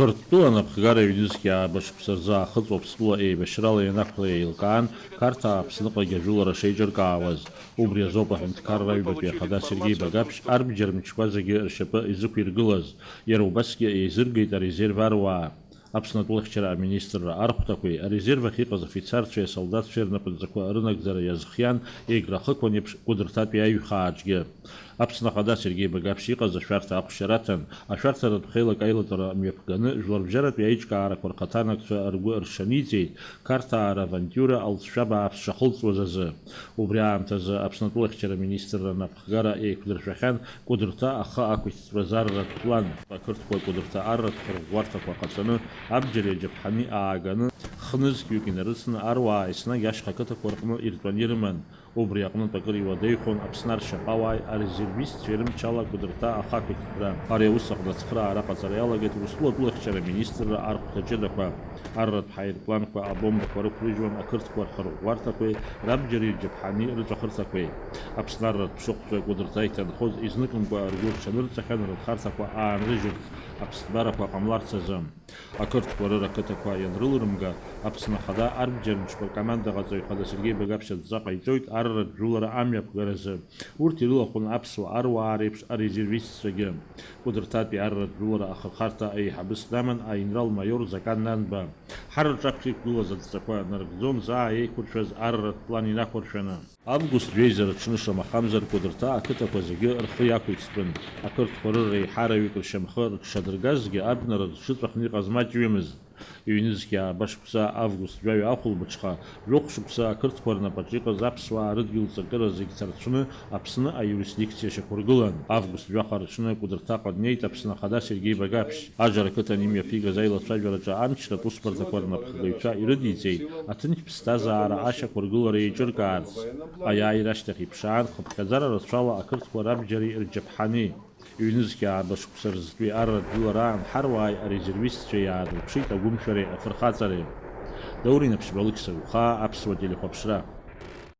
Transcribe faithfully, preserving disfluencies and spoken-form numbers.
Қырҭтәыла анапхгара ҩнызқь ааба шықәса рзы Аахыҵ Уаԥстәыла еибашьрала ианақәла еилкаан, Қарҭаа Аԥсныҟагьы ажәылара шеиҿыркаауаз. Убри азоуп аҳәынҭқарра аҩбатәи ахада Сергеи Багаԥшь арбџьар мчқәа зегьы ршьапы изықәиргылаз. Иара убасгьы еизыргеит арезерв аруаа. Аԥсны атәылахьчара аминистрра архәҭақәеи арезерв ахь иҟаз афицарцәеи асолдаҭцәеи рнапынҵақәа рынагӡара иазхиан, егьрахықәан еиԥш Кәыдырҭатәи аҩхааҿгьы. Аԥсны ахада Сергеи Багаԥшь иҟаз ашәарҭа ахәшьара аҭан, ашәарҭаратә хеилак аилатәара мҩаԥганы, жәларбжьаратәи аиҿкаарақәа рхаҭанакцәа ргәы рҽаниҵеит, Қарҭаа равантиура алҵшәа бааԥс шахылҵуаз азы. Убри аамҭазы Аԥсны атәылахьчара аминистрра анапхгара еиқәдыршәахьан Кәыдырҭа ахы ақәиҭтәра зарратә план. Ақырҭқәа Кәыдырҭа арратә хырӷәӷәарҭақәа ҟаҵаны, абџьари аџьаԥҳани ааганы, хнызқьҩык инарыцны аруаа еснагь ашьха қыҭақәа рҟны иртәаны ирыман. Убри аҟнытә акыр иуадаҩхон Аԥсны аршьаҟауааи арезервистцәеи рымчала Кәыдырҭа ахақәиҭтәра. Ари аус аҟны ацхыраара аҟаҵара иалагеит Урыстәыла атәылахьчара аминистрра архәҭа ҷыдақәа. Арратә ҳаирпланқәа абомбақәа рықәрыжьуан ақырҭқәа рхырӷәӷәарҭақәеи рабџьари рџьаԥҳани рыҵәахырҭақәеи. Аԥсны арратә ԥшыхәцәа Кәыдырҭа иҭанхоз изныкымкәа ргәы рҽанырҵахьан рынхарҭақәа аанрыжьырц, аԥсҭбарақәа ҟамларц азы. Ақырҭқәа рыра қыҭақәа ианрылрымга, Аԥсны ахада арбџьар мчқәа ркомандаҟаҵаҩ хада Сергеи Багаԥшь адҵа ҟаиҵоит арратә жәылара амҩаԥгаразы. Урҭ ирылахәын аԥсуа аруаа реиԥш арезервистцәагьы. Кәыдырҭатәи арратә жәылара ахырхарҭа аиҳабыс даман аинрал-маиор Закан Нанба. Ҳара рҿаԥхьа иқәгылаз адҵақәа нарыгӡон заа еиқәыршәаз арратә план инақәыршәаны. Август жәеиза рыҽны шамахамзар Кәыдырҭа ақыҭақәа зегьы рхы иақәиҭтәын. Ақырҭқәа рыра еиҳараҩык ршьамхы рыҽшадыргазгьы абнара зҽыҵәахны иҟаз маҷҩымызт. Ҩнызқь ааба шықәса август жәаҩа ахәылбыҽха, жәохә шықәса ақырҭқәа рнапаҿы иҟаз аԥсуаа рыдгьыл ҵакыра зегь ҭарцәны Аԥсны аиуристдикциа шьақәыргылан. Август жәаха рыҽны Кәыдырҭаҟа днеит Аԥсны ахада Сергеи Багаԥшь. Аџьара ақыҭан имҩаԥигаз аилацәажәараҿы амчратә усбарҭақәа рнапхгаҩцәа ирыдиҵеит, аҭынч ԥсҭазаара ашьақәыргылара еиҿыркаарц. Аиааира ашьҭахь иԥшаан, хыԥхьаӡара рацәала ақырҭқәа рабџьари рџьаԥҳани. Ҩнызқь ааба шықәса рзтәи арратә жәылараан ҳаруааи арезервистцәеи иаадырԥшит агәымшәареи афырхаҵареи. Даур Инаԥшьба, Алықьса Гәхаа, Аԥсуа телехәаԥшра.